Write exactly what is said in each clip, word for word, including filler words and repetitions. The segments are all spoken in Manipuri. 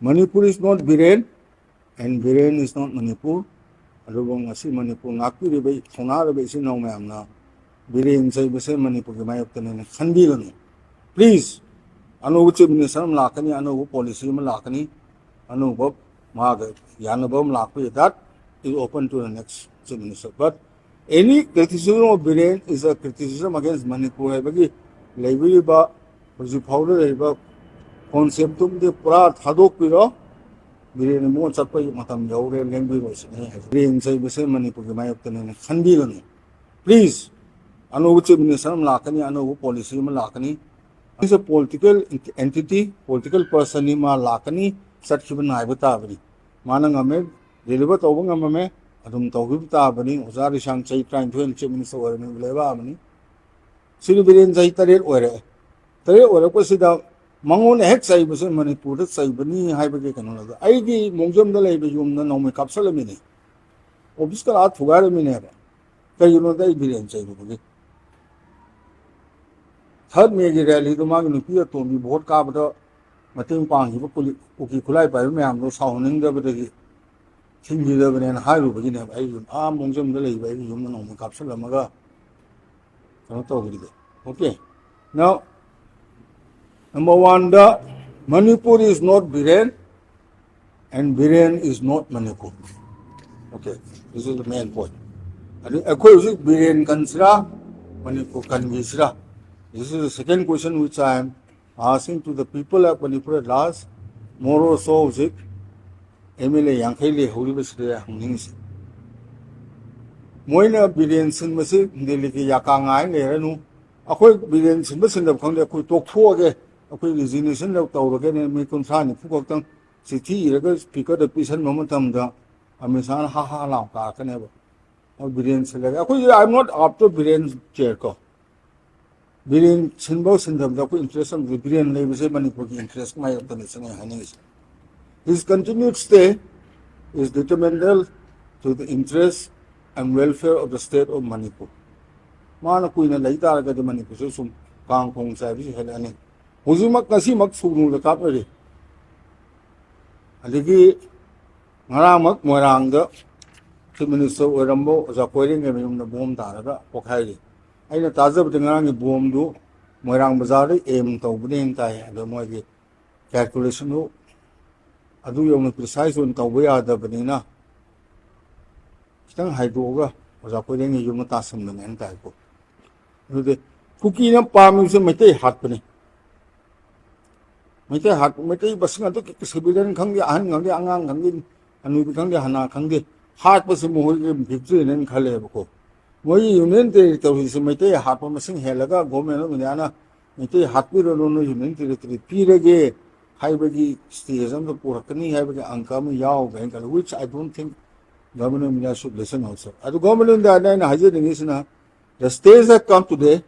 Manipur is not Biren and Biren is not Manipur. ꯑꯗꯨꯕꯨ ꯉꯁꯤ ꯃꯅꯤꯄꯨꯔ ꯉꯥꯛꯄꯤꯔꯤꯕ ꯊꯧꯅꯥꯔꯕ ꯏꯆꯤꯟ ꯏꯅꯥꯎ ꯃꯌꯥꯝꯅ ꯕꯤꯔꯦꯟ ꯆꯩꯕꯁꯦ ꯃꯅꯤꯄꯨꯔꯒꯤ ꯃꯥꯌꯣꯛꯇꯅꯦꯅ ꯈꯟꯕꯤꯒꯅꯨ꯫ Please, ꯑꯅꯧꯕ Chief Minister ꯑꯃ ꯂꯥꯛꯀꯅꯤ, ꯑꯅꯧꯕ policy ꯑꯃ ꯂꯥꯛꯀꯅꯤ, ꯑꯅꯧꯕ ꯃꯥꯒ ꯌꯥꯅꯕ ꯑꯃ ꯂꯥꯛꯄ ꯌꯥꯏ꯫ That is open to the next Chief Minister. But any criticism of Biren is a criticism against Manipur ꯍꯥꯏꯕꯒꯤ ꯂꯩꯕꯤꯔꯤꯕ ꯍꯧꯖꯤꯛ ꯐꯥꯎꯗ ꯂꯩꯔꯤꯕ concept ꯇꯨꯝꯗꯤ ꯄꯨꯔꯥ ꯊꯥꯗꯣꯛꯄꯤꯔꯣ꯫ ꯕꯤꯔꯦꯟ ꯃꯣꯠ ꯆꯠꯄꯒꯤ ꯃꯇꯝ ꯌꯧꯔꯦ, ꯂꯦꯡꯕꯤꯔꯣꯏꯁꯤꯅꯤ ꯍꯥꯏꯁꯦ꯫ ꯕꯤꯔꯦꯟ ꯆꯩꯕꯁꯦ ꯃꯅꯤꯄꯨꯔꯒꯤ ꯃꯥꯌꯣꯛꯇꯅꯦꯅ ꯈꯟꯕꯤꯒꯅꯨ꯫ Please, ꯑꯅꯧꯕ Chief Minister ꯑꯃ ꯂꯥꯛꯀꯅꯤ, ꯑꯅꯧꯕ policy ꯑꯃ ꯂꯥꯛꯀꯅꯤ꯫ He's a political entity, political personꯅꯤ, ꯃꯥ ꯂꯥꯛꯀꯅꯤ, ꯆꯠꯈꯤꯕ ꯅꯥꯏꯕ ꯇꯥꯕꯅꯤ꯫ ꯃꯥꯅ ꯉꯝꯃꯦ, deliver ꯇꯧꯕ ꯉꯝꯃꯝꯃꯦ, ꯑꯗꯨꯝ ꯇꯧꯈꯤꯕ ꯇꯥꯕꯅꯤ꯫ ꯑꯣꯖꯥ ꯔꯤꯁꯥꯡ ꯆꯍꯤ ꯇꯔꯥꯅꯤꯊꯣꯏ Chief Minister ꯑꯣꯏꯔꯝꯃꯤ, ꯂꯩꯕꯥꯛ ꯑꯃꯅꯤ꯫ ꯁꯤꯅꯤ ꯕꯤꯔꯦꯟ ꯆꯍꯤ ꯇꯔꯦꯠ ꯑꯣꯏꯔꯦ꯫ ꯇꯔꯦꯠ ꯑꯣꯏꯔꯛꯄꯁꯤꯗ ꯃꯉꯣꯟꯗ ꯍꯦꯛ ꯆꯩꯕꯁꯦ ꯃꯅꯤꯄꯨꯔꯗ ꯆꯩꯕꯅꯤ ꯍꯥꯏꯕꯒꯤ ꯀꯩꯅꯣ ꯂꯩꯇꯦ꯫ ꯑꯩꯒꯤ ꯃꯣꯡꯖꯝꯗ ꯂꯩꯕ ꯌꯨꯝꯗ ꯅꯣꯡꯃꯩ ꯀꯥꯞꯁꯜꯂꯝꯃꯤꯅꯦ, office ꯀ ꯂꯥꯛꯑ ꯊꯨꯒꯥꯏꯔꯝꯃꯤꯅꯦꯕ꯫ ꯀꯩꯒꯤꯅꯣꯗ ꯑꯩ ꯕꯤꯔꯦꯟ ꯆꯩꯔꯨꯕꯒꯤ꯫ Third Mayꯒꯤ rallyꯗꯣ ꯃꯥꯒꯤ ꯅꯨꯄꯤ ꯑꯇꯣꯝꯕꯤ vote ꯀꯥꯕꯗ ꯃꯇꯦꯡ ꯄꯥꯡꯈꯤꯕ ꯀꯨꯂꯤ-, ꯀꯨꯀꯤ ꯈꯨꯠꯂꯥꯏ ꯄꯥꯏꯕ ꯃꯌꯥꯝꯗꯣ ꯁꯥꯎꯍꯟꯅꯤꯡꯗꯕꯗꯒꯤ ꯊꯤꯡꯈꯤꯗꯕꯅꯦꯅ ꯍꯥꯏꯔꯨꯕꯒꯤꯅꯦꯕ꯫ ꯑꯩ ꯑꯥ ꯃꯣꯡꯖꯝꯗ ꯂꯩꯕ ꯑꯩꯒꯤ ꯌꯨꯝꯗ ꯅꯣꯡꯃꯩ ꯀꯥꯞꯁꯜꯂꯝꯃꯒ ꯀꯩꯅꯣ ꯇꯧꯈ꯭ꯔꯤꯗꯣ꯫ Okay, now, number one, the Manipur is not Biren and Biren is not Manipur. Okay, this is the main point. ꯑꯗꯨ ꯑꯩꯈꯣꯏ ꯍꯧꯖꯤꯛ Biren ꯀꯟꯁꯤꯔꯥ, Manipur ꯀꯟꯈꯤꯁꯤꯔꯥ? This is the second question which I am asking to the people of Manipur at large. ꯃꯣꯔꯣꯁꯣ ꯍꯧꯖꯤꯛ MLA ꯌꯥꯡꯈꯩ ꯂꯩꯍꯧꯔꯤꯕꯁꯤꯗ ꯍꯪꯅꯤꯡꯉꯤꯁꯦ꯫ ꯃꯣꯏꯅ ꯕꯤꯔꯦꯟ ꯁꯤꯟꯕꯁꯤ ꯗꯦꯜꯂꯤꯒꯤ ꯌꯥꯀꯥ ꯉꯥꯏ ꯂꯩꯔꯅꯨ꯫ ꯑꯩꯈꯣꯏ ꯕꯤꯔꯦꯟ ꯁꯤꯟꯕ ꯁꯤꯟꯗꯕ ꯈꯪꯗꯦ, ꯑꯩꯈꯣꯏ ꯇꯣꯛꯊꯣꯛꯑꯒꯦ, ꯑꯩꯈꯣꯏ resignation ꯇꯧꯔꯒꯦꯅ ꯃꯤ ꯀꯨꯟꯊ꯭ꯔꯥ ꯅꯤꯐꯨ ꯈꯛꯇꯪ ꯆꯤꯊꯤ ꯏꯔꯒ speakerꯗ ꯄꯤꯁꯟꯕ ꯃꯇꯝꯗ ꯑꯃꯤꯠ ꯁꯥꯍꯅ ꯍꯥ ꯍꯥ ꯂꯥꯎ ꯀꯥꯔꯛꯀꯅꯦꯕ꯫ ꯑꯗꯨ ꯕꯤꯔꯦꯟ ꯁꯤꯜꯂꯒꯦ꯫ ꯑꯩꯈꯣꯏ, I am not after Biren chair ꯀꯣ꯫ ꯕꯤꯔꯦꯟ ꯁꯤꯟꯕ ꯁꯤꯟꯗꯕꯗ ꯑꯩꯈꯣꯏ interest ꯑꯃꯗꯤ ꯕꯤꯔꯦꯟ ꯂꯩꯕꯁꯦ ꯃꯅꯤꯄꯨꯔꯒꯤ interest ꯃꯥꯌꯣꯛꯇꯅꯤ ꯁꯤꯅꯤ ꯍꯥꯏꯅꯤꯡꯉꯤꯁꯦ꯫ His continued stay is detrimental to the interest and welfare of the state of Manipur. ꯃꯥꯅ ꯀꯨꯏꯅ ꯂꯩ ꯇꯥꯔꯒꯗꯤ ꯃꯅꯤꯄꯨꯔꯁꯨ ꯁꯨꯝ ꯀꯥꯡ ꯈꯣꯡ ꯆꯥꯏꯕꯁꯤ ꯍꯦꯜꯂꯛꯑꯅꯤ꯫ ꯍꯧꯖꯤꯛꯃꯛ ꯉꯁꯤꯃꯛ ꯁꯨꯒꯅꯨꯗ ꯀꯥꯞꯅꯔꯤ꯫ ꯑꯗꯒꯤ ꯉꯔꯥꯡꯃꯛ ꯃꯣꯏꯔꯥꯡꯗ Chief Minister ꯑꯣꯏꯔꯝꯕ ꯑꯣꯖꯥ ꯀꯣꯏꯔꯦꯡꯒꯤ ꯃꯌꯨꯝꯗ ꯕꯣꯝ ꯇꯥꯔꯒ ꯄꯣꯛꯈꯥꯏꯔꯤ꯫ ꯑꯩꯅ ꯇꯥꯖꯕꯗ ꯉꯔꯥꯡꯒꯤ ꯕꯣꯝꯗꯨ ꯃꯣꯏꯔꯥꯡ ꯕꯖꯥꯔꯗ ꯑꯦꯝ ꯇꯧꯕꯅꯦꯅ ꯇꯥꯏ꯫ ꯑꯗꯣ ꯃꯣꯏꯒꯤ calculationꯗꯨ ꯑꯗꯨ ꯌꯧꯅ precise ꯑꯣꯏꯅ ꯇꯧꯕ ꯌꯥꯗꯕꯅꯤꯅ ꯈꯤꯇꯪ ꯍꯥꯏꯗꯣꯛꯑꯒ ꯑꯣꯖꯥ ꯀꯣꯏꯔꯦꯡꯒꯤ ꯌꯨꯝꯗ ꯇꯥꯁꯟꯕꯅꯦꯅ ꯇꯥꯏꯀꯣ꯫ ꯑꯗꯨꯗꯤ ꯀꯨꯀꯤꯅ ꯄꯥꯝꯃꯤꯕꯁꯦ ꯃꯩꯇꯩ ꯍꯥꯠꯄꯅꯤ꯫ ꯃꯩꯇꯩ ꯍꯥꯠ-, ꯃꯩꯇꯩ ꯃꯁꯤꯡ ꯑꯗꯨ civilian ꯈꯪꯗꯦ, ꯑꯍꯟ ꯈꯪꯗꯦ, ꯑꯉꯥꯡ ꯈꯪꯗꯦ, ꯑꯅꯨꯕꯤ ꯈꯪꯗꯦ, ꯍꯅꯥ ꯈꯪꯗꯦ, ꯍꯥꯠꯄꯁꯤ ꯃꯈꯣꯏꯒꯤ victoryꯅꯦꯅ ꯈꯜꯂꯦꯕꯀꯣ꯫ ꯃꯣꯏꯒꯤ Union Territoryꯁꯤ ꯃꯩꯇꯩ ꯍꯥꯠꯄ ꯃꯁꯤꯡ ꯍꯦꯜꯂꯒ Government of Indiaꯅ ꯃꯩꯇꯩ ꯍꯥꯠꯄꯤꯔꯅꯨ, ꯅꯣꯏ Union Territory ꯄꯤꯔꯒꯦ ꯍꯥꯏꯕꯒꯤ stage ꯑꯃꯗ ꯄꯨꯔꯛꯀꯅꯤ ꯍꯥꯏꯕꯒꯤ ꯑꯪꯀ ꯑꯃ ꯌꯥꯎꯕ꯭ꯔꯥ ꯍꯥꯏꯅ ꯈꯜꯂꯤ, which I don't think Government of India should listen also. ꯑꯗꯨ Government of Indiaꯗ ꯑꯩꯅ ꯍꯥꯏꯖꯅꯤꯡꯉꯤꯁꯤꯅ, the stage that come today,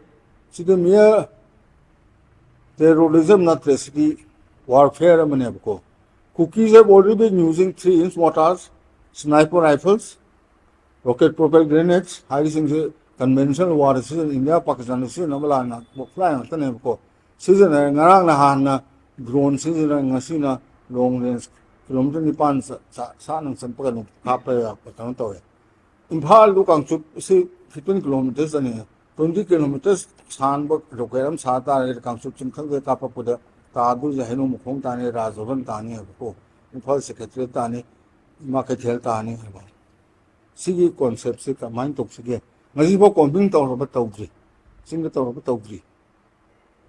ꯁꯤꯗ mere terrorism ꯅꯠꯇ꯭ꯔꯦ, ꯁꯤꯗꯤ warfare ꯑꯃꯅꯦꯕꯀꯣ꯫ Kukis have already been using three inch mortars, sniper rifles, rocket propelled grenades ꯍꯥꯏꯔꯤꯁꯤꯡꯁꯦ conventional war ꯁꯤꯖꯤꯟꯅ, ꯏꯟꯗꯤꯌꯥ ꯄꯥꯀꯤꯁꯇꯥꯟꯗ ꯁꯤꯖꯤꯟꯅꯕ ꯂꯥꯟ ꯉꯥꯛ-, ꯈꯨꯠꯂꯥꯏ ꯉꯥꯛꯇꯅꯦꯕꯀꯣ꯫ ꯁꯤꯖꯤꯟꯅꯔꯦ꯫ ꯉꯔꯥꯡ ꯅꯍꯥꯟꯅ drone ꯁꯤꯖꯤꯟꯅꯔꯦ, ꯉꯁꯤꯅ long range kilometer ꯅꯤꯄꯥꯟ ꯆ-, ꯆ-, ꯁꯥꯡꯅ ꯆꯠꯄꯒ ꯑꯗꯨꯝ ꯀꯥꯞꯄ ꯌꯥꯕ ꯀꯩꯅꯣ ꯇꯧꯋꯦ꯫ ꯏꯝꯐꯥꯜꯗꯨ ꯀꯥꯡꯆꯨꯞ ꯁꯤ fifteen kilometers ꯇꯅꯤ, twenty kilometers ꯁꯥꯡꯕ rocket ꯑꯃ ꯁꯥ ꯇꯥꯔꯒꯗꯤ ꯀꯥꯡꯆꯨꯞ ꯆꯤꯡ ꯈꯪꯗꯦ ꯀꯥꯞꯄꯛꯄꯗ ꯇꯥꯗꯣꯏꯁꯦ ꯍꯩꯅꯧ ꯃꯈꯣꯡ ꯇꯥꯅꯤ, ꯔꯥꯖꯚꯕꯟ ꯇꯥꯅꯤ ꯍꯥꯏꯕꯀꯣ, ꯏꯝꯐꯥꯜ Secretariat ꯇꯥꯅꯤ, ꯏꯃꯥ ꯀꯩꯊꯦꯜ ꯇꯥꯅꯤ ꯍꯥꯏꯕ꯫ ꯁꯤꯒꯤ conceptꯁꯤ ꯀꯃꯥꯏꯅ ꯇꯧꯁꯤꯒꯦ? ꯉꯁꯤꯐꯥꯎ camping ꯇꯧꯔꯕ ꯇꯧꯗ꯭ꯔꯤ, ꯆꯤꯡꯗ ꯇꯧꯔꯕ ꯇꯧꯗ꯭ꯔꯤ꯫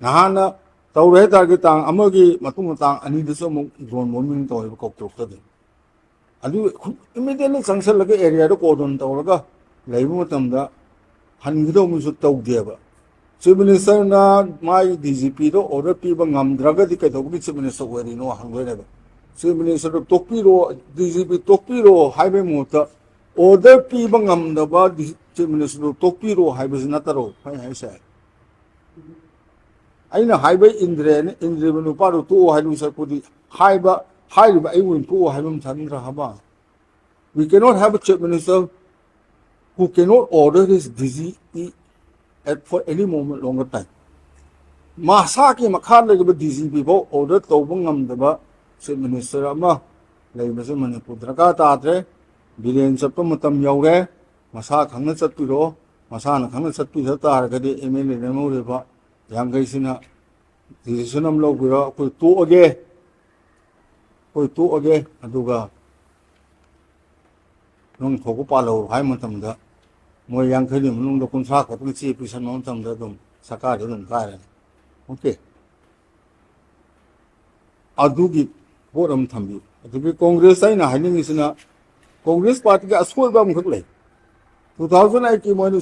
ꯅꯍꯥꯟꯅ ꯇꯧꯔꯦ ꯍꯥꯏ ꯇꯥꯔꯗꯤ ꯇꯥꯡ ꯑꯃꯒꯤ ꯃꯇꯨꯡꯗ ꯇꯥꯡ ꯑꯅꯤꯗꯁꯨ ꯑꯃꯨꯛ drone bombing ꯇꯧꯋꯦꯕ ꯀꯣꯛꯇꯣꯛꯇꯗꯤ꯫ ꯑꯗꯨ immediately ꯆꯪꯁꯜꯂꯒ areaꯗ cordon ꯇꯧꯔꯒ ꯂꯩꯕ ꯃꯇꯝꯗ ꯍꯟꯒꯗꯧꯕꯁꯨ ꯇꯧꯗꯦꯕ꯫ Chief Ministerꯅ ꯃꯥꯒꯤ DGPꯗꯣ order ꯄꯤꯕ ꯉꯝꯗ꯭ꯔꯒꯗꯤ ꯀꯩꯗꯧꯕꯒꯤ Chief Minister ꯑꯣꯏꯔꯤꯅꯣ ꯍꯪꯗꯣꯏꯅꯦꯕ꯫ Chief Ministerꯗꯣ ꯇꯣꯛꯄꯤꯔꯣ, DGP ꯇꯣꯛꯄꯤꯔꯣ ꯍꯥꯏꯕꯒꯤ ꯃꯍꯨꯠꯇ order ꯄꯤꯕ ꯉꯝꯗꯕ ꯗꯤ-, Chief Ministerꯗꯣ ꯇꯣꯛꯄꯤꯔꯣ ꯍꯥꯏꯕꯁꯤ ꯅꯠꯇꯔꯣ ꯑꯩ ꯍꯥꯏꯁꯦ? ꯑꯩꯅ ꯍꯥꯏꯕ ꯏꯟꯗ꯭ꯔꯦꯅ, ꯏꯟꯗ꯭ꯔꯤꯕ ꯅꯨꯄꯥꯗꯨ ꯇꯣꯛꯑꯣ ꯍꯥꯏꯕ ꯁꯔꯨꯛꯄꯨꯗꯤ ꯍꯥꯏꯕ, ꯍꯥꯏꯔꯤꯕ ꯑꯩꯕꯨ ꯑꯣꯏꯅ ꯇꯣꯛꯑꯣ ꯍꯥꯏꯕ ꯑꯃ ꯊꯝꯗ꯭ꯔꯥ ꯍꯥꯏꯕ? We cannot have a Chief Minister who cannot order his DGP at, for any moment longer time. ꯃꯁꯥꯒꯤ ꯃꯈꯥ ꯂꯩꯔꯤꯕ DGP ꯐꯥꯎ order ꯇꯧꯕ ꯉꯝꯗꯕ Chief Minister ꯑꯃ ꯂꯩꯕꯁꯦ ꯃꯅꯤꯄꯨꯔ ꯗꯔꯀꯥꯔ ꯇꯥꯗ꯭ꯔꯦ꯫ ꯕꯤꯔꯦꯟ ꯆꯠꯄ ꯃꯇꯝ ꯌꯧꯔꯦ꯫ ꯃꯁꯥ ꯈꯪꯅ ꯆꯠꯄꯤꯔꯣ꯫ ꯃꯁꯥꯅ ꯈꯪꯅ ꯆꯠꯄꯤꯗ ꯇꯥꯔꯒꯗꯤ ꯑꯦꯝ ꯑꯦꯜ ꯑꯦ ꯂꯦꯝꯍꯧꯔꯤꯕ ꯌꯥꯡꯈꯩꯁꯤꯅ decision ꯑꯃ ꯂꯧꯕꯤꯔꯣ, "ꯑꯩꯈꯣꯏ ꯇꯣꯛꯑꯒꯦ, ꯑꯩꯈꯣꯏ ꯇꯣꯛꯑꯒꯦ, ꯑꯗꯨꯒ ꯅꯪ ꯊꯣꯛꯄ ꯄꯥꯜꯍꯧꯔꯣ" ꯍꯥꯏ ꯃꯇꯝꯗ, ꯃꯣꯏ ꯌꯥꯡꯈꯩꯒꯤ ꯃꯅꯨꯡꯗ ꯀꯨꯟꯊ꯭ꯔꯥ ꯈꯛꯇꯪ ꯆꯦ ꯄꯤꯁꯟꯕ ꯃꯇꯝꯗ ꯑꯗꯨꯝ ꯁꯔꯀꯥꯔꯗ ꯑꯗꯨꯝ ꯀꯥꯏꯔꯅꯤ꯫ ꯑꯣꯀꯦ, ꯑꯗꯨꯒꯤ ꯄꯣꯠ ꯑꯃ ꯊꯝꯕꯤꯌꯨ꯫ ꯑꯗꯨꯒꯤ ꯀꯣꯡꯒ꯭ꯔꯦꯁꯇ ꯑꯩꯅ ꯍꯥꯏꯅꯤꯡꯉꯤꯁꯤꯅ, ꯀꯣꯡꯒ꯭ꯔꯦꯁ ꯄꯥꯔꯇꯤꯒꯤ ꯑꯁꯣꯏꯕ ꯑꯃꯈꯛ ꯂꯩ꯫ Two thousand eight ꯀꯤ ꯃꯣꯏꯅ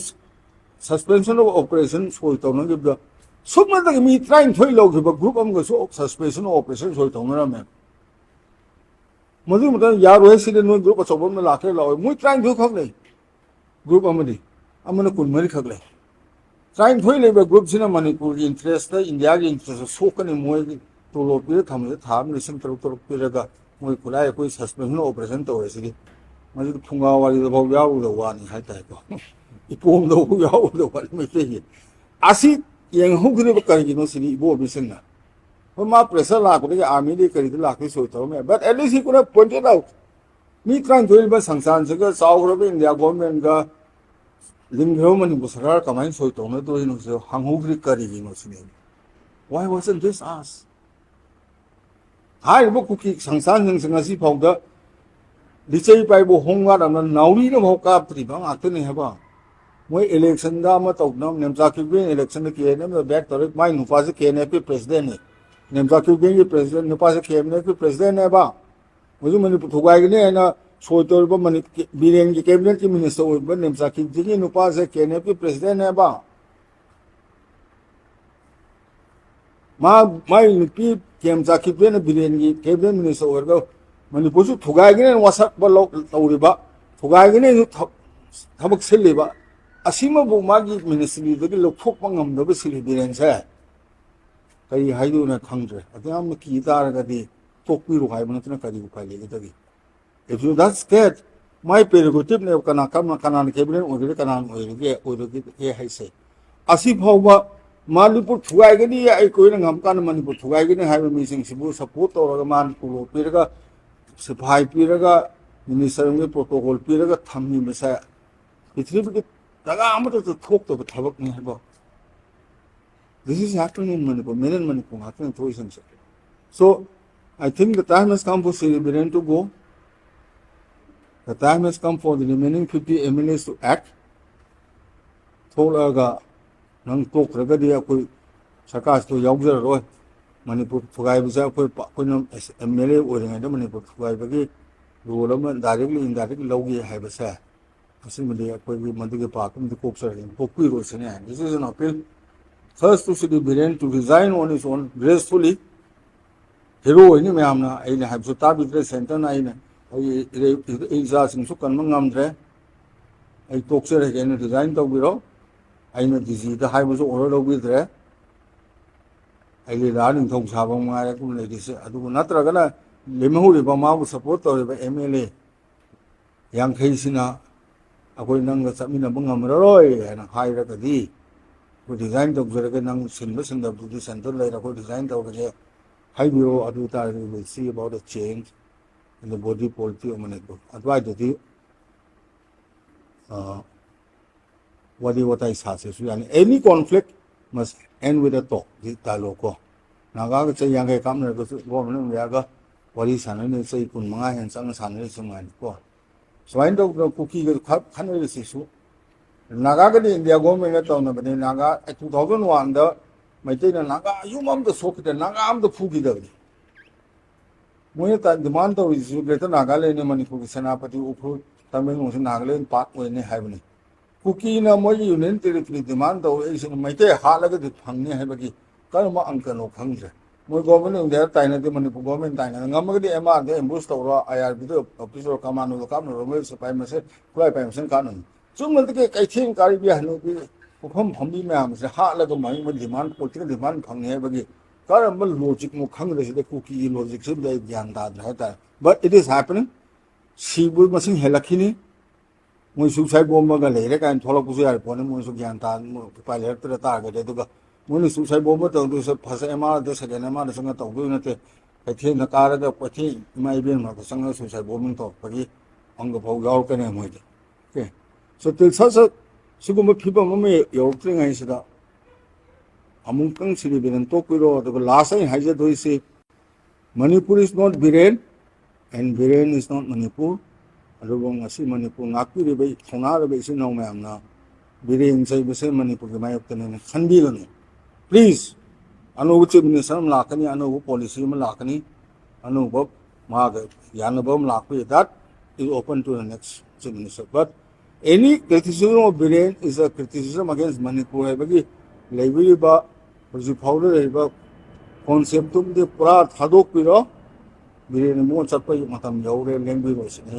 suspension of operation ꯁꯣꯏ ꯇꯧꯅꯈꯤꯕꯗ ꯁꯨꯞꯅꯇꯒꯤ ꯃꯤ ꯇꯔꯥꯅꯤꯊꯣꯏ ꯂꯧꯈꯤꯕ group ꯑꯃꯒꯁꯨ suspension of operation ꯁꯣꯏ ꯇꯧꯅꯔꯝꯃꯦ꯫ ꯃꯗꯨꯒꯤ ꯃꯇꯝꯗ ꯌꯥꯔꯣꯏ, ꯁꯤꯗꯤ ꯅꯣꯏ group ꯑꯆꯧꯕ ꯑꯃꯅ ꯂꯥꯛꯀꯦ ꯂꯥꯛꯑꯣꯏ, ꯃꯣꯏ ꯇꯔꯥꯅꯤꯊꯣꯏ ꯈꯛ ꯂꯩ꯫ Group ꯑꯃꯗꯤ, ꯑꯃꯅ ꯀꯨꯟꯃꯔꯤ ꯈꯛ ꯂꯩ꯫ ꯇꯔꯥꯅꯤꯊꯣꯏ ꯂꯩꯕ groupꯁꯤꯅ ꯃꯅꯤꯄꯨꯔꯒꯤ interest, ꯏꯟꯗꯤꯌꯥꯒꯤ interest ꯁꯣꯛꯀꯅꯤ꯫ ꯃꯣꯏꯒꯤ ꯇꯣꯂꯣꯞ ꯄꯤꯔ ꯊꯝꯕꯁꯦ ꯊꯥ ꯑꯃ ꯂꯤꯁꯤꯡ ꯇꯔꯨꯛ ꯇꯔꯨꯛ ꯄꯤꯔꯒ ꯃꯣꯏ ꯈꯨꯠꯂꯥꯏ ꯑꯩꯈꯣꯏ suspension operation ꯇꯧꯔꯦ ꯁꯤꯗꯤ꯫ ꯃꯁꯤꯗꯤ ꯐꯨꯡꯒꯥ ꯋꯥꯔꯤꯗꯐꯥꯎ ꯌꯥꯎꯔꯨꯗꯕ ꯋꯥꯅꯤ ꯍꯥꯏꯇꯥꯔꯦꯀꯣ꯫ ꯏꯄꯣꯝꯗꯐꯥꯎ ꯌꯥꯎꯔꯨꯗꯕ ꯋꯥꯅꯤ ꯃꯩꯇꯩꯒꯤ꯫ ꯑꯁꯤ ꯌꯦꯡꯍꯧꯗ꯭ꯔꯤꯕ ꯀꯔꯤꯒꯤꯅꯣ ꯁꯤꯅꯤ ꯏꯕꯣꯕꯤꯁꯤꯡꯅ꯫ ꯍꯣꯏ, ꯃꯥ pressure ꯂꯥꯛꯄꯗꯒꯤ armyꯗꯒꯤ ꯀꯔꯤꯗ ꯂꯥꯛꯇꯣꯏ ꯁꯣꯏ ꯇꯧꯔꯝꯃꯦ, but at least he could have pointed out꯫ ꯃꯤ ꯇꯔꯥꯅꯤꯊꯣꯏ ꯂꯩꯕ ꯁꯪꯁꯊꯥꯟꯁꯤꯒ ꯆꯥꯎꯈ꯭ꯔꯕ ꯏꯟꯗꯤꯌꯥ governmentꯒ ꯂꯤꯡꯈ꯭ꯔꯕ ꯃꯅꯤꯄꯨꯔ ꯁꯔꯀꯥꯔ ꯀꯃꯥꯏꯅ ꯁꯣꯏ ꯇꯧꯅꯗꯣꯔꯤꯅꯣ ꯁꯤ ꯍꯪꯍꯧꯗ꯭ꯔꯤ ꯀꯔꯤꯒꯤꯅꯣ ꯁꯤꯅꯦ꯫ Why wasn't this asked? ꯍꯥꯏꯔꯤꯕ ꯀꯨꯀꯤ ꯁꯪꯁꯊꯥꯟꯁꯤꯡꯁꯤ ꯉꯁꯤ ꯐꯥꯎꯗ ꯂꯤꯆꯩ ꯄꯥꯏꯕ ꯍꯣꯝꯒꯥꯔꯗ ꯑꯃꯅ ꯅꯥꯎꯔꯤꯅ ꯐꯥꯎ ꯀꯥꯞꯇ꯭ꯔꯤꯕ ꯉꯥꯛꯇꯅꯤ ꯍꯥꯏꯕ꯫ ꯃꯣꯏ electionꯗ ꯑꯃ ꯇꯧꯗꯅ ꯅꯦꯝꯆꯥ ꯀꯤꯞꯒꯦꯟ electionꯗ ꯀꯦ ꯑꯦꯟ ꯑꯦꯐꯅ back ꯇꯧꯔꯦ, ꯃꯥꯏ ꯅꯨꯄꯥꯁꯦ ꯀꯦ ꯑꯦꯟ ꯑꯦꯐꯀꯤ presidentꯅꯤ꯫ ꯅꯦꯝꯆꯥ ꯀꯤꯞꯒꯦꯟꯒꯤ president ꯅꯨꯄꯥꯁꯦ ꯀꯦ ꯑꯦꯟ ꯑꯦꯐꯀꯤ presidentꯅꯦꯕ꯫ ꯍꯧꯖꯤꯛ ꯃꯅꯤꯄꯨꯔ ꯊꯨꯒꯥꯏꯒꯅꯤ ꯍꯥꯏꯅ ꯁꯣꯏ ꯇꯧꯔꯤꯕ ꯃꯅꯤ-, ꯕꯤꯔꯦꯟꯒꯤ cabinetꯀꯤ minister ꯑꯣꯏꯕ ꯅꯦꯝꯆꯥ ꯀꯤꯞꯒꯦꯟꯒꯤ ꯅꯨꯄꯥꯁꯦ ꯀꯦ ꯑꯦꯟ ꯑꯦꯐꯀꯤ presidentꯅꯦꯕ꯫ ꯃꯥ, ꯃꯥꯏ ꯅꯨꯄꯤ ꯀꯦꯝ ꯆꯥꯈꯤꯕꯦꯅ ꯕꯤꯔꯦꯟꯒꯤ cabinet minister ꯑꯣꯏꯔꯒ ꯃꯅꯤꯄꯨꯔꯁꯨ ꯊꯨꯒꯥꯏꯒꯅꯦꯅ ꯋꯥꯁꯛꯄ ꯂꯧ-, ꯇꯧꯔꯤꯕ, ꯊꯨꯒꯥꯏꯒꯅꯦꯅ ꯊ-, ꯊꯕꯛ ꯁꯤꯜꯂꯤꯕ, ꯑꯁꯤꯃꯕꯨ ꯃꯥꯒꯤ ministryꯗꯒꯤ ꯂꯧꯊꯣꯛꯄ ꯉꯝꯗꯕ ꯁꯤꯜꯂꯤ ꯕꯤꯔꯦꯟꯁꯦ꯫ ꯀꯔꯤ ꯍꯥꯏꯗꯣꯏꯅꯣ ꯈꯪꯗ꯭ꯔꯦ꯫ ꯑꯗꯨ ꯌꯥꯝꯅ ꯀꯤ ꯇꯥꯔꯒꯗꯤ ꯇꯣꯛꯄꯤꯔꯣ ꯍꯥꯏꯕ ꯅꯠꯇꯅ ꯀꯔꯤ ꯎꯄꯥꯏ ꯂꯩꯒꯗꯒꯦ? If you that's that, my prerogative ꯅꯦꯕ, ꯀꯅꯥ, ꯀꯅꯥ, ꯀꯅꯥꯅ cabinet ꯑꯣꯏꯒꯦꯔꯥ, ꯀꯅꯥꯅ ꯑꯣꯏꯔꯒꯦ, ꯑꯣꯏꯔꯒꯦ ꯍꯥꯏꯁꯦ꯫ ꯑꯁꯤ ꯐꯥꯎꯕ ꯃꯅꯤꯄꯨꯔ ꯊꯨꯒꯥꯏꯒꯅꯤ, ꯑꯩꯈꯣꯏꯅ ꯉꯝꯀꯥꯟꯗ ꯃꯅꯤꯄꯨꯔ ꯊꯨꯒꯥꯏꯒꯅꯤ ꯍꯥꯏꯕ ꯃꯤꯁꯤꯡꯁꯤꯕꯨ support ꯇꯧꯔꯒ, ꯃꯥꯅ ꯇꯣꯂꯣꯞ ꯄꯤꯔꯒ, ꯁꯤꯐꯥꯏ ꯄꯤꯔꯒ, ꯃꯤꯅꯤꯁꯇꯔ ꯑꯃꯒꯤ ꯄ꯭ꯔꯣꯇꯣꯀꯣꯜ ꯄꯤꯔꯒ ꯊꯝꯃꯤꯕꯁꯦ ꯄ꯭ꯔꯤꯊꯤꯕꯤꯒꯤ ꯖꯒꯥ ꯑꯃꯠꯇꯁꯨ ꯊꯣꯛꯇꯕ ꯊꯕꯛꯅꯤ ꯍꯥꯏꯕ꯫ This is happening in Manipur, made in Manipur ꯉꯥꯛꯇꯅꯤ ꯊꯣꯛꯏꯁꯤꯡꯁꯦ꯫ So, I think the time has come for Shri Biren to go. The time has come for the remaining fifty M L As to act. ꯊꯣꯛꯂꯛꯑꯒ ꯅꯪ ꯇꯣꯛꯇ꯭ꯔꯒꯗꯤ ꯑꯩꯈꯣꯏ ꯁꯔꯀꯥꯔꯁꯤꯗ ꯌꯥꯎꯖꯔꯔꯣꯏ꯫ ꯃꯅꯤꯄꯨꯔ ꯊꯨꯒꯥꯏꯕꯁꯦ ꯑꯩꯈꯣꯏ ꯄ-, ꯑꯩꯈꯣꯏꯅ ꯑꯦꯝ ꯑꯦꯜ ꯑꯦ ꯑꯣꯏꯔꯤꯉꯩꯗ ꯃꯅꯤꯄꯨꯔ ꯊꯨꯒꯥꯏꯕꯒꯤ ꯔꯣꯜ ꯑꯃ directly indirectly ꯂꯧꯈꯤ ꯍꯥꯏꯕꯁꯦ, ꯑꯁꯤꯃꯗꯤ ꯑꯩꯈꯣꯏꯒꯤ ꯃꯗꯨꯒꯤ ꯄꯥꯞꯇꯨꯃꯗꯤ ꯀꯣꯛꯆꯔꯒꯦ, ꯀꯣꯛꯄꯤꯔꯣꯏꯁꯤꯅꯦ꯫ This is an appeal first to Shri Biren to resign on his own gracefully. Hero ꯑꯣꯏꯅꯤ ꯃꯌꯥꯝꯅ ꯑꯩꯅ ꯍꯥꯏꯕꯁꯨ ꯇꯥꯕꯤꯗ꯭ꯔꯦ, ꯁꯦꯟꯇꯔꯅ ꯑꯩꯅ, ꯑꯩ ꯏꯔꯩ-, ꯏꯆꯥꯁꯤꯡꯁꯨ ꯀꯟꯕ ꯉꯝꯗ꯭ꯔꯦ, ꯑꯩ ꯇꯣꯛꯆꯔꯒꯦꯅ ꯔꯤꯖꯥꯏꯟ ꯇꯧꯕꯤꯔꯣ꯫ ꯑꯩꯅ ꯗꯤ ꯖꯤꯗ ꯍꯥꯏꯕꯁꯨ ꯑꯣꯔꯗꯔ ꯂꯧꯕꯤꯗ꯭ꯔꯦ꯫ ꯑꯩꯒꯤ ꯔꯥ ꯅꯤꯡꯊꯧ ꯁꯥꯕ ꯃꯉꯥꯏꯔꯦ ꯑꯗꯨꯝ ꯂꯩꯔꯤꯁꯦ꯫ ꯑꯗꯨꯕꯨ ꯅꯠꯇ꯭ꯔꯒꯅ ꯂꯦꯝꯍꯧꯔꯤꯕ, ꯃꯥꯕꯨ ꯁꯄꯣꯔꯠ ꯇꯧꯔꯤꯕ ꯑꯦꯝ ꯑꯦꯜ ꯑꯦ ꯌꯥꯡꯈꯩꯁꯤꯅ ꯑꯩꯈꯣꯏ ꯅꯪꯒ ꯆꯠꯃꯤꯟꯅꯕ ꯉꯝꯃꯔꯣꯏ ꯍꯥꯏꯅ ꯍꯥꯏꯔꯒꯗꯤ, ꯑꯩꯈꯣꯏ ꯔꯤꯖꯥꯏꯟ ꯇꯧꯖꯔꯒꯦ, ꯅꯪ ꯁꯤꯟꯕ ꯁꯤꯟꯗꯕꯗꯨꯗꯤ ꯁꯦꯟꯇꯔ ꯂꯩꯔꯦ, ꯑꯩꯈꯣꯏ ꯔꯤꯖꯥꯏꯟ ꯇꯧꯔꯒꯦ ꯍꯥꯏꯕꯤꯔꯣ꯫ ꯑꯗꯨ ꯑꯣꯏ ꯇꯥꯔꯒꯗꯤ we'll see about the change in the body politic of Manipur. ꯑꯗꯨꯋꯥꯏꯗꯗꯤ, ꯑ, ꯋꯥꯔꯤ ꯋꯥꯇꯥꯏ ꯁꯥꯁꯦꯁꯨ ꯌꯥꯅꯤ꯫ Any conflict must end with a talk, D dialogue ꯀꯣ꯫ ꯅꯥꯒꯥꯒ ꯆꯍꯤ ꯌꯥꯡꯈꯩ ꯀꯥꯞꯅꯔꯒꯁꯨ ꯒꯣꯔꯃꯦꯟ ꯑꯣꯐ ꯏꯟꯗꯤꯌꯥꯒ ꯋꯥꯔꯤ ꯁꯥꯟꯅꯅꯤ, ꯆꯍꯤ ꯀꯨꯟ ꯃꯉꯥ ꯍꯦꯟꯅ ꯆꯪꯅ ꯁꯥꯟꯅꯔꯤꯁꯦ ꯁꯨꯃꯥꯏꯅ ꯀꯣ꯫ ꯁꯨꯃꯥꯏꯅ ꯇꯧꯗꯅ ꯀꯨꯀꯤꯒ ꯈ-, ꯈꯠꯅꯔꯤꯁꯤꯁꯨ ꯅꯥꯒꯥꯒꯗꯤ ꯏꯟꯗꯤꯌꯥ ꯒꯣꯔꯃꯦꯟꯒ ꯇꯧꯅꯕꯅꯤ꯫ ꯅꯥꯒꯥ two thousand one ꯗ ꯃꯩꯇꯩꯅ ꯅꯥꯒꯥ ꯌꯨꯝ ꯑꯝꯇ ꯁꯣꯛꯈꯤꯗꯦ, ꯅꯥꯒꯥ ꯑꯝꯇ ꯐꯨꯈꯤꯗꯕꯅꯤ꯫ ꯃꯣꯏꯅ ꯗꯤꯃꯥꯟ ꯇꯧꯔꯤꯁꯤꯁꯨ ꯒ꯭ꯔꯦꯇꯔ ꯅꯥꯒꯥꯂꯦꯟꯅ ꯃꯅꯤꯄꯨꯔꯒꯤ ꯁꯦꯅꯥꯄꯇꯤ, ꯎꯈ꯭ꯔꯨꯜ, ꯇꯃꯦꯡꯂꯣꯡꯁꯤ ꯅꯥꯒꯥꯂꯦꯟ ꯄꯥꯔꯠ ꯑꯣꯏꯅꯤ ꯍꯥꯏꯕꯅꯤ꯫ ꯀꯨꯀꯤꯅ ꯃꯣꯏꯒꯤ ꯌꯨꯅꯤꯌꯟ ꯇꯦꯔꯤꯇꯣꯔꯤ ꯗꯤꯃꯥꯟ ꯇꯧꯔꯛꯏꯁꯤꯅ ꯃꯩꯇꯩ ꯍꯥꯠꯂꯒꯗꯤ ꯐꯪꯅꯤ ꯍꯥꯏꯕꯒꯤ ꯀꯔꯝꯕ ꯑꯪꯀꯅꯣ ꯈꯪꯗ꯭ꯔꯦ꯫ ꯃꯣꯏ ꯒꯣꯔꯃꯦꯟ ꯑꯣꯐ ꯏꯟꯗꯤꯌꯥꯗ ꯇꯥꯏꯅꯗꯦ, ꯃꯅꯤꯄꯨꯔ ꯒꯣꯔꯃꯦꯟ ꯇꯥꯏꯅꯗꯦ꯫ ꯉꯝꯃꯒꯗꯤ ꯑꯦꯝ ꯑꯥꯔꯗ ꯑꯦꯝꯕꯨꯁ ꯇꯧꯔꯣ, ꯑꯥꯏ ꯑꯥꯔ ꯕꯤꯗ ꯑꯣꯐꯤꯁ ꯇꯧꯔꯣ, ꯀꯃꯥꯟꯗꯣꯗ ꯀꯥꯞꯅꯔꯣ, ꯃꯣꯏ ꯁꯤꯐꯥꯏ ꯃꯁꯦꯟ, ꯈꯨꯠꯂꯥꯏ ꯄꯥꯏ ꯃꯁꯦꯟ ꯀꯥꯞꯅꯅꯤ꯫ ꯆꯨꯝꯅꯗꯒꯤ ꯀꯩꯊꯦꯜ ꯀꯥꯔꯤꯕꯤ ꯍꯅꯨꯕꯤ ꯄꯨꯈꯝ ꯐꯝꯕꯤ ꯃꯌꯥꯝꯁꯦ ꯍꯥꯠꯂꯒ ꯃꯍꯩ ꯑꯃ ꯗꯤꯃꯥꯟ, ꯄꯣꯂꯤꯇꯤꯀꯦꯜ ꯗꯤꯃꯥꯟ ꯐꯪꯅꯤ ꯍꯥꯏꯕꯒꯤ ꯀꯔꯝꯕ ꯂꯣꯖꯤꯛꯅꯣ ꯈꯪꯗ꯭ꯔꯦ꯫ ꯁꯤꯗ ꯀꯨꯀꯤꯒꯤ ꯂꯣꯖꯤꯛꯁꯤꯗ ꯑꯩ ꯒ꯭ꯌꯥꯟ ꯇꯥꯗ꯭ꯔꯦ ꯍꯥꯏꯇꯥꯔꯦ꯫ But it is happening. ꯁꯤꯕ ꯃꯁꯤꯡ ꯍꯦꯜꯂꯛꯈꯤꯅꯤ꯫ ꯃꯣꯏ suicide bomb ꯒ ꯂꯩꯔꯦ ꯀꯥꯏꯅ ꯊꯣꯛꯂꯛꯄꯁꯨ ꯌꯥꯔꯤ ꯄꯣꯠꯅꯤ꯫ ꯃꯣꯏꯁꯨ ꯒ꯭ꯌꯥꯟ ꯇꯥ-, ꯎꯄꯥꯏ ꯂꯩꯔꯛꯇ꯭ꯔ ꯇꯥꯔꯒꯗꯤ꯫ ꯑꯗꯨꯒ ꯃꯣꯏꯅ suicide bomb ꯇꯧꯗꯣꯏꯁꯦ first ꯑꯦꯝ ꯑꯥꯔꯗ, second ꯑꯦꯝ ꯑꯥꯔꯗ ꯆꯪꯉ ꯇꯧꯗꯣꯏ ꯅꯠꯇꯦ꯫ ꯀꯩꯊꯦꯜꯗ ꯀꯥꯔꯒ ꯀꯩꯊꯦꯜ ꯏꯃꯥ ꯏꯕꯦꯟ ꯃꯔꯛꯇ ꯆꯪꯉꯒ suicide bombing ꯇꯧꯔꯛꯄꯒꯤ ꯑꯃꯒ ꯐꯥꯎ ꯌꯥꯎꯔꯛꯀꯅꯤ ꯃꯣꯏꯗꯤ꯫ Okay. So, till such a, ꯁꯤꯒꯨꯝꯕ ꯐꯤꯕꯝ ꯑꯃ ꯌꯧꯔꯛꯇ꯭ꯔꯤꯉꯩꯁꯤꯗ ꯑꯃꯨꯛꯇꯪ ꯁꯤꯒꯤ ꯕꯤꯔꯦꯟ ꯇꯣꯛꯄꯤꯔꯣ꯫ ꯑꯗꯨꯒ last ꯑꯩꯅ ꯍꯥꯏꯖꯗꯣꯏꯁꯤ, Manipur is not Biren and Biren is not Manipur. ꯑꯗꯨꯕꯨ ꯉꯁꯤ ꯃꯅꯤꯄꯨꯔ ꯉꯥꯛꯄꯤꯔꯤꯕ ꯊꯧꯅꯥꯔꯕ ꯏꯆꯤꯟ ꯏꯅꯥꯎ ꯃꯌꯥꯝꯅ ꯕꯤꯔꯦꯟ ꯆꯩꯕꯁꯦ ꯃꯅꯤꯄꯨꯔꯒꯤ ꯃꯥꯌꯣꯛꯇꯅꯦꯅ ꯈꯟꯕꯤꯒꯅꯨ꯫ Please, ꯑꯅꯧꯕ chief minister ꯑꯃ ꯂꯥꯛꯀꯅꯤ, ꯑꯅꯧꯕ policy ꯑꯃ ꯂꯥꯛꯀꯅꯤ, ꯑꯅꯧꯕ ꯃꯥꯒ ꯌꯥꯅꯕ ꯑꯃ ꯂꯥꯛꯄ ꯌꯥꯏ꯫ That is open to the next chief minister. But any criticism of Biren is a criticism against Manipur ꯍꯥꯏꯕꯒꯤ ꯂꯩꯕꯤꯔꯤꯕ, ꯍꯧꯖꯤꯛ ꯐꯥꯎꯗ ꯂꯩꯔꯤꯕ concept ꯇꯨꯝꯗꯤ ꯄꯨꯔꯥ ꯊꯥꯗꯣꯛꯄꯤꯔꯣ꯫ ꯕꯤꯔꯦꯟ ꯏꯕꯨꯡꯉꯣ ꯆꯠꯄꯒꯤ ꯃꯇꯝ ꯌꯧꯔꯦ, ꯂꯦꯡꯕꯤꯔꯣꯏꯁꯤꯅꯤ꯫